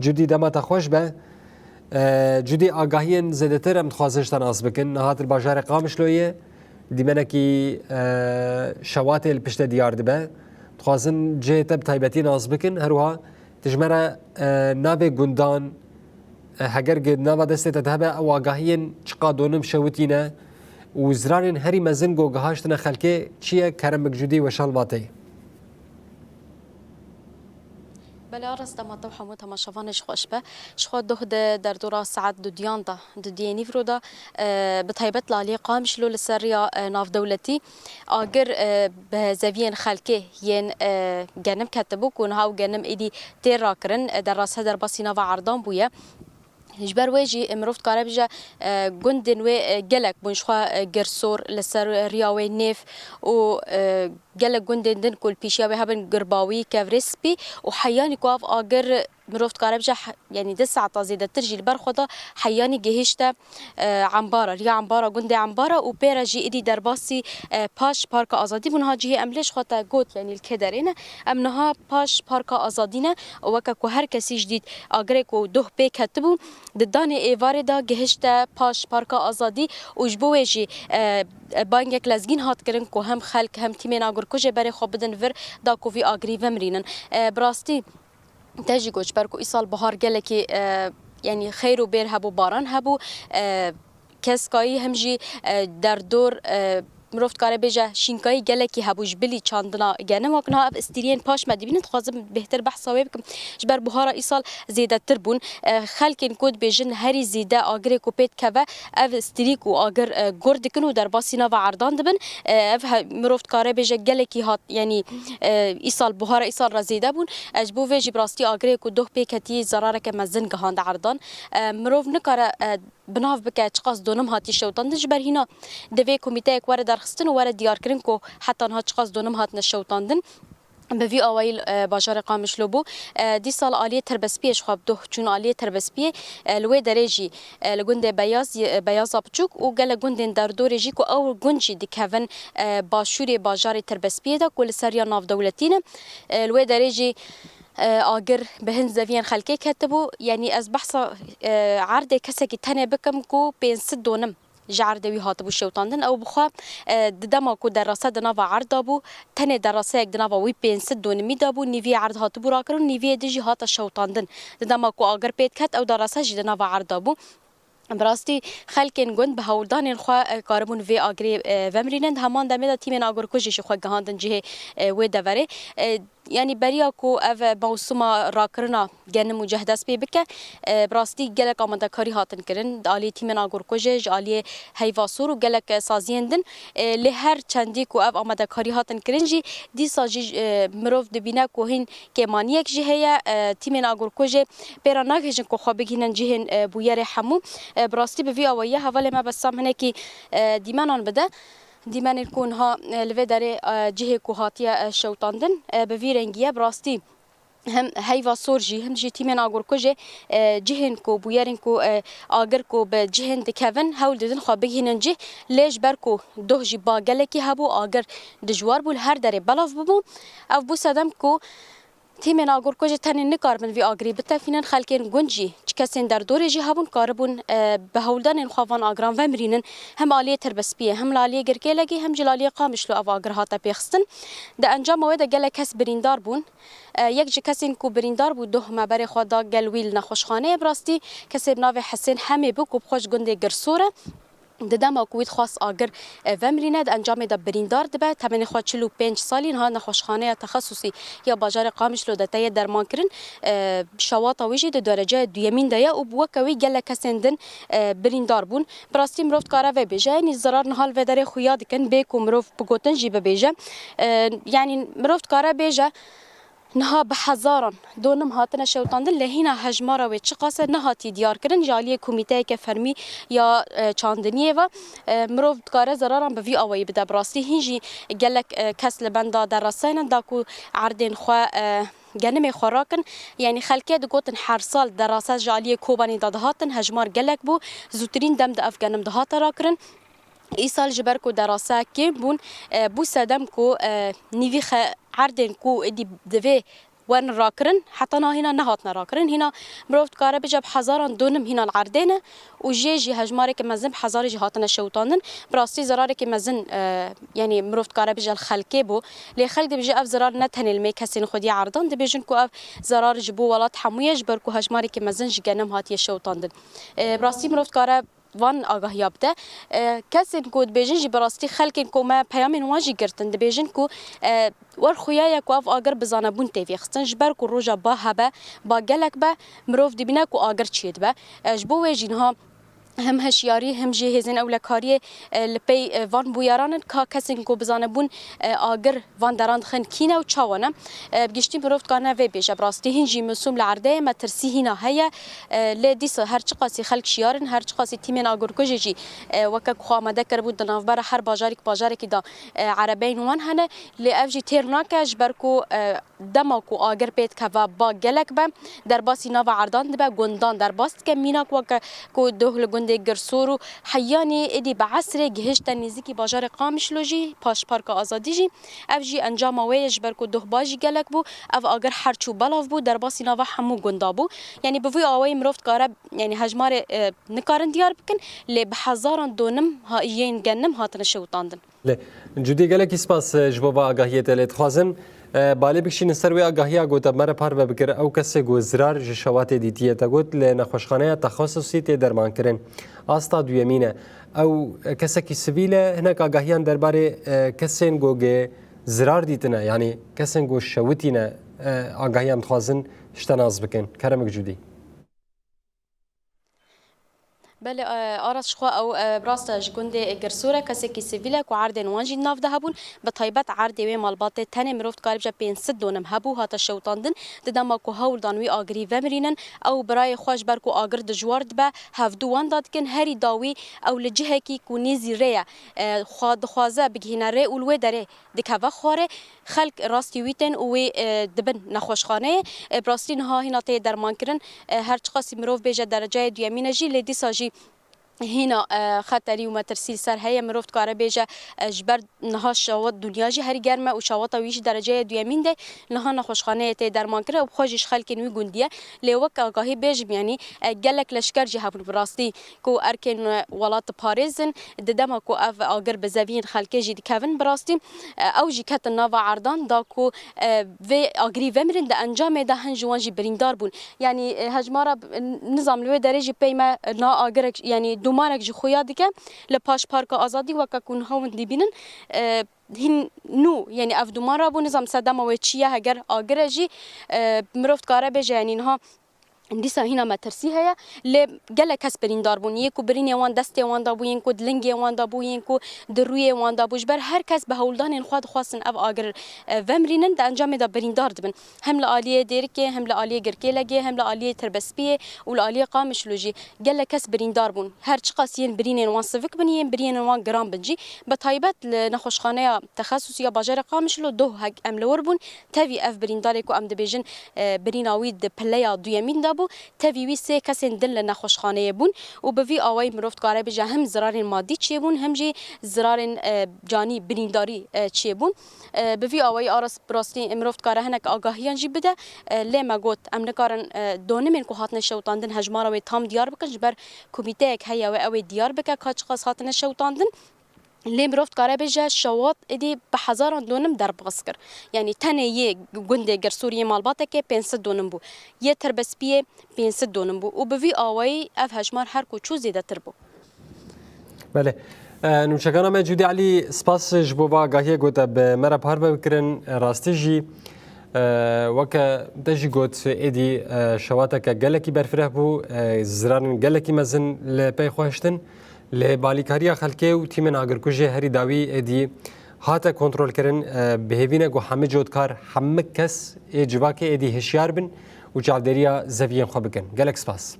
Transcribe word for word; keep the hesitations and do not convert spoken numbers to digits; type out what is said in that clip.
Cudî, dema te xweş be. E, Cudî, agahiyên zêdetir em dixwazin ji te nas bikin. Niha tu li bajarê Qamişloyê dîmenekî, e, şewatê li pişt te diyar dibe. Dixwazin cihê te bi taybetî nas bikin. Her wiha tu ji me re, e, navê gundan, e, heger gi-, nava destê te hebe, ew agahiyên çiqa donim şewitîne û ziranên herî mezin ku gihaştine xelkê çi ye? Kerem bik Cudî, weşan vateyê. Belê, a rast, dema te û hemû temaşevanê ji xweş be. Ji xwe doh di derdora saet dudiyan de, dudiyê nîvro de, e, bi taybet li aliyê Qamişlo li ser riya, e, navdewletî agir, e, bi zeviyên xelkê yên, e, genim ketibû ku niha ew genim êdî tê rakirin, e, derase derbasî nava erdan bûye. Ji ber wê jî mirov dikare bije, e, gundên wê, e, gelek bûn ji xwe, e, girsor li ser riya wê nêv û, e, gelek gundên din ku li pîşiya wê hebin Girbawî, Kevrê Spî û heyanî ku ev agir mirov dikare bije he-, yanî di saeta zêdetir jî li ber xwe da heyanî gihişte, e, Embara, riya Embara, gundê Embara û pê re jî êdî derbasî, e, paş Parka Azadî bûn. Ha cihê em lê ji xwe te got, yanî li kê derê ne. Em niha paş Parka Azadî ne û weke ku her kesî ji dît agirê ku doh pê ketibû, di danê êvarê de gihişte paş Parka Azadî û ji bo wê jî, e, bangek lezgîn hat kirin ku hem xelk hem tîmên agirkujê berê xwe bidin vir da ku vî agirî vemirînin. E, bi rastî te jî got, ji ber ku îsal bihar gelekî, e, yanî xeyr û bêr hebû, baran hebû, e, keskayî hem jî, e, derdor, e, mirov dikare bêje şînkayî gelekî hebû ji bilî çandina genim. Wek niha ev stîriyên paş me dibînin, dixwazim bêhtir behsa wê bikim. Ji ber buhara îsal zêdetir bûn. E, xelkên ku dibêjin herî zêde agirê ku pê dikeve, ev stîrîk û agir, e, gur dikin û derbasî nava erdan dibin. E, ev he-, mirov dikare bêje gelekî hat, yanî, e, îsal, buhara îsal re zêde bûn. E, ji bo vê jî bi rastî agirê ku doh pê ketî zarareke mezin gihand erdan. E, mirov nikare, e, bi nav bike çiqas donim hatiye şewitandin, ji ber hîna divê komîteyek were derxistin û were diyarkirin ku heta niha çiqas donim hatine şewitandin. Bi vî awayî, e, bajarê Qamişlo bû. E, dîsa li aliyê Terbespiyê ji xwe bi doh çûn aliyê Terbespiyê, e, li wê derê jî, e, li gundê Beyaz, e, Beyaza Biçûk û gelek gundên derdorê jî ku ew gund jî dikevin, e, başûrê bajarê Terbespiyê de ku li ser riya navdewletî ne. E, li wê derê jî, e, agir bi hin zeviyên xelkê ketibû. Yanî ez behsa, e, erdê kesekî tenê bikim ku pênc sed donim ji erdê wî hatibû şewitandin. Ew bi xwe, e, di dema ku derase di nava erd de bû, tenê deraseyek di nava wî pênc sed donimî de bû, nîviyê erd hatibû rakirin û nîviyê din jî hate şewitandin. Di dema ku agir pê diket, ew derase jî di nava erd de bû. Bi rastî xelkên gund bi hewldanên xwe, e, karibûn vê agirê, e, vemirînin. Di heman demê de tîmên agirkujî jî xwe gihandin cihê, e, wê deverê. E, Yanî beriya ku ev mewsima rakirina genim û cih dest pê bike, e, bi rastî gelek amadekarî hatin kirin. Di aliyê tîmên agirkujê, ji aliyê Heyva Sor û gelek saziyên din. E, lê her çendî ku ev amadekarî hatin kirin jî, dîsa jî, e, mirov dibîne ku hîn kêmaniyek jî heye. E, tîmên agirkujê pê re nagihêjin ku xwe bigihînin cihên, e, bûyerê hemû. E, bi rastî bi vî awayî ye. Hevalê me Bessam hinekî, e, dîmenan bide. Dîmenên ku niha, e, li vê derê, e, cihê ku hatiye, e, şewitandin, e, bi vî rengî ye. Bi rastî hem Heyva Sor jî, hem jî tîmên agirkujê, e, cihên ku bûyerên ku, e, agir ku bi cihên dikevin, hewl didin xwe bigihînin cih. Lê ji ber ku doh jî ba gelekî hebû, agir dijwar bû, li her derê belav bûbû. Ev bû sedem ku tîmên agirkujê tenê nikaribin vî agirî bitefînin, xelkên gund jî, çi kesên derdorê jî hebûn, karibûn, e, bi hewldanên xwe van agiran vemirînin. Hem aliyê Terbespiyê, hem li aliyê Girkêlegî, hem jî li aliyê Qamişlo ev agir hate pêxistin. Di encama wê de gelek kes birîndar bûn. E, yek ji kesên ku birîndar bû, doh me berê xwe da gel wî li nexweşxaneyê. Bi rastî kesê bi navê Hesên Hemê bû ku bi xwe ji gundê Girsor e. Di dema ku wî dixwast agir, e, vemirîne, di encamê de birîndar dibe. Temenê xwe çil û pênc salî, niha nexweşxaneya texesusî ya bajarê Qamişlo de teye dermankirin. E, şewata wî jî di dereceya duyemîn de ye û bi weke wî gelek kesên din, e, birîndar bûn. Bi rastî mirov dikare vê bêje, yanî zirar niha li vê derê xuya dikin, bê ku mirov bi gotin jî bibêje. E, yanî mirov dikare bêje, Niha bi hezaran donim hatine şewitandin, lê hîna hejmara wê çiqas e nehatiye diyarkirin. Ji aliyê komîteyeke fermî ya, e, çandiniyê ve, e, mirov dikare zeraran bi vî awayî bide. Bi rastî hîn jî gelek, e, kes li benda deraseyê ne da ku erdên xwe, e, genimê xwe rakin. Yanî xelkê digotin her sal derase ji aliyê Kobanê de dihatin, hejmar gelek bû, zûtirîn dem de ev genim dihate rakirin. Îsal ji ber ku derase kêm bûn, e, bû sedem ku, e, nîvî xe-, erdên ku êdî divê werin rakirin, heta niha hîna nehatine rakirin. Hîna mirov dikare bêje bi hezaran donim hîna li erdê ne û jê jî hejmareke mezin bi hezarê jî hatine şewitandin. Bi rastî zerarekî mezin, e, yanî mirov dikare bêje li xelkê bû. Lê xelk dibêje ev zerar ne tenê li me kesên xwediyê erdan, dibêjin ku ev zerar ji bo welat hemû ye, ji ber ku hejmareke mezin ji genim hatiye şewitandin. E, bi rastî mirov dikare van agahiya bide. E, kesên ku dibêjin jî bi rastî xelkên ku me peyamên wan jî girtin, dibêjin ku, e, wer xuya ye ku ev agir bi zanebûn tê vêxistin, ji ber ku roja ba hebe, ba gelek be, mirov dibîne ku agir çêdibe. E, ji bo wê jî niha hem hişyarî hem jî hêzên ewlekariyê, e, li pey, e, van bûyeran in ka kesên ku bi zanebûn, e, agir van deran dixin kî ne û çawa ne. E, bi giştî mirov dikare vê bêje. Bi rastî hîn jî mosûm li erdê ye, metirsî hîna heye. E, lê dîsa her çiqasî xelk şiyar in, her çiqasî tîmên agirkujê jî, e, weke ku xwe amade kiribûn di navbera her bajarîk bajarekî de, e, erebeyên wan hene. Lê ev jî têr nake ji ber ku, e, dema ku agir pê dikeve ba gelek be, derbasî nava erdan dibe, gundan derbas dike. Mînak weke ku doh li gundê Girsor û Heyanî êdî bi esrê gihişte nêzîkî bajarê Qamişlo jî, paş Parka Azadî jî. Ev jî encama wê ye, ji ber ku doh ba jî gelek bû. Ev agir her çû belav bû, derbasî nava hemû gunda bû. Yanî bi vî awayî mirov dikare, yanî hejmarê, e, nikarin diyar bikin, lê bi hezaran donim ha-, yên genim hatine şewitandin. Lê, Cudî, gelekî spas, e, ji bo va agahiyê te. Lê dixwazim, e, balê bikişînin ser wê agahiya ku te me re parve bikir. Ew kesê ku zirar ji şewatê dîtiye, te got li nexweşxaneya texesusî tê dermankirin. Asta duyemîn e. Ew, e, kesekî sivîl e, hinek agahiyan derbarê, e, kesên ku gi zirar dîtine, yanî kesên ku şewitîne, e, agahiyan dixwazin ji te nas bikin. Kerem bik Cudî. Belê, e, Aras, ji xwe ew, e, bi rast e, ji gundê Girsûr e, kesekî sivîl e ku erdên wan jî di nav de hebûn. Bi taybet erdê wê malbatê tenê mirov dikare bije pênc sed donim hebû, hate şewitandin. Di dema ku hewl dan wî agirî vemirînin, ew birayê xwe ji ber ku agir dijwar dibe, hevdû wan da dikin, herî dawî ew li cihekî ku nêzî rê ye, e, xwe dixwaze bigihîne rê û li wê derê dikeve xwarê. Xelk rastî wî tên û wê, e, dibin nexweşxaneyê. E, bi rastî niha hîna tê dermankirin. E, her çiqasî mirov bêje dereceyê duyemîn e jî, lê dîsa jî hîna, e, xeterî û metirsî li ser heye. Mirov dikare bêje, e, ji ber niha şawat dinya jî herî germ e û şawata wî jî dereceyê duyemîn de, niha nexweşxaneyê tê dermankirin û bi xwe jî ji xelkên wî gundî ye. Lê wek agahî bêjim, yanî, e, gelek leşker jî hebûn bi rastî ku erkên welat diparêzin, di dema ku ev agir bi zeviyên xelkê jî dikevin, bi rastî, e, ew jî ketin nava erdan da ku, e, vê agirî vemirin, di encamê de hin ji wan jî birîndar bûn. Yanî, e, hejmara, e, nizam li wê derê jî pey me na agirek, yanî dumanek ji xuya dike li paş Parka Azadî weke ku niha hûn dibînin, e, hîn nû, yanî ev duman rabû, nizam sedema wê çi ye, heger agir e jî, e, mirov dikare bêje, yanî niha dîsa hîna metirsî heye, lê gelek kes birîndar bûn. Yê ku birînê wan destê wan de bû, yên ku di lingê wan de bû, yên ku di rûyê wan de bû. Ji ber her kes bi hewldanên xwe dixwastin ev agir, e, vemirînin, di encamê de birîndar dibin. Hem li aliyê Dêrikê, hem li aliyê Girkêlegê, hem li aliyê Tirbespiyê û li aliyê Qamişlo jî gelek kes birîndar bûn. Her çiqas yên birînên wan sivik bin, yên birînên wan giran bin jî. Bi taybet li nexweşxaneya texesusî ya bajarê Qamişlo doh hek em li wir bûn. Tevî ev birîndarê ku em dibêjin, e, birîna wî di pileya duyemîn de bû, tevî wî sê kesên din li nexweşxaneyê bûn û bi vî awayî mirov dikare bêje hem zirarên madî çêbûn, hem jî zirarên, e, canî, birîndarî, e, çêbûn. E, bi vî awayî Aras bi rastî mirov dikare hinek agahiyan jî bide. E, lê me got, em nikarin, e, donimên ku hatine şewitandin hejmara wê tam diyar bikin, ji ber komîteyek heye wê ew ê diyar bike ka çiqas hatine şewitandin. Lê mirov dikare bêje şewat êdî bi hezaran donim derbas kir. Yanî tenê yê gundê Girsûr, yê malbatekê pênc sed donim bû. Yê Tirbespiyê pênc sed donim bû. Û bi vî awayî ev hejmar her ku çû zêdetir bû. Belê. E, nûçekana me Cûdî Elî, spas ji bo va agahiyê ku te bi me re parve kirin. Rastî jî, e, weke te jî got, êdî, e, şewateke gelekî berfireh bû, e, zirarên gelekî mezin li pey xwe hiştin. Lê balîkariya xelkê û tîmên agirkujê herî dawî êdî hate kontrolkirin, e, bi hêvî ne ku hemî cotkar, hemî kes ê civakê êdî hişyar bin û çavdêriya zeviyên xwe bikin. Gelek spas.